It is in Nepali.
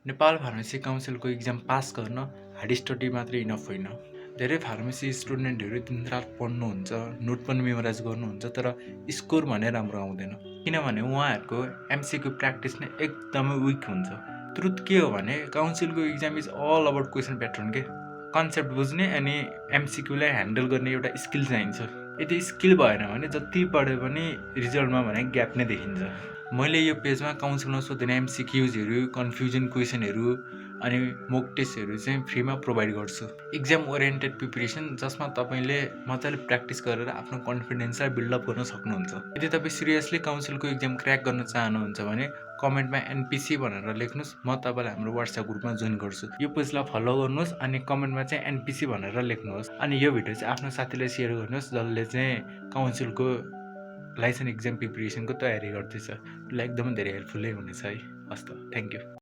नेपाल फार्मेसी काउन्सिलको इक्जाम पास गर्न हार्ड स्टडी मात्रै इनफ होइन। धेरै फार्मेसी स्टुडेन्टहरू दिनरात पढ्नुहुन्छ, नोट पनि मेमोराइज गर्नुहुन्छ, तर स्कोर भने राम्रो आउँदैन। किनभने उहाँहरूको एमसिक्यू प्र्याक्टिस नै एकदमै विक हुन्छ। ट्रुथ के हो भने काउन्सिलको exam is all about question pattern के। कन्सेप्ट बुझ्ने अनि एमसिक्यूलाई ह्यान्डल गर्ने एउटा स्किल चाहिन्छ। यदि स्किल भएन भने जति पढे पनि रिजल्टमा भने ग्याप नै देखिन्छ। मैले यो पेजमा काउन्सिलमा सोध्ने एमसिक्युजहरू, कन्फ्युजन क्वेसनहरू अनि मोक टेस्टहरू चाहिँ फ्रीमा प्रोभाइड गर्छु। इक्जाम ओरिएन्टेड प्रिपरेसन जसमा तपाईँले मजाले प्र्याक्टिस गरेर आफ्नो कन्फिडेन्सलाई बिल्डअप गर्न सक्नुहुन्छ। यदि तपाईँ सिरियसली काउन्सिलको इक्जाम क्र्याक गर्न चाहनुहुन्छ भने कमेन्टमा एनपिसी भनेर लेख्नुहोस्, म तपाईँलाई हाम्रो वाट्सएप ग्रुपमा जोइन गर्छु। यो पेजलाई फलो गर्नुहोस् अनि कमेन्टमा चाहिँ एनपिसी भनेर लेख्नुहोस्। अनि यो भिडियो चाहिँ आफ्नो साथीलाई सेयर गर्नुहोस् जसले चाहिँ काउन्सिलको लाइसेन्स इक्जाम प्रिपरेसनको तयारी गर्दैछ। यसलाई एकदमै धेरै हेल्पफुलै हुनेछ है। हस् त, थ्याङ्क यू।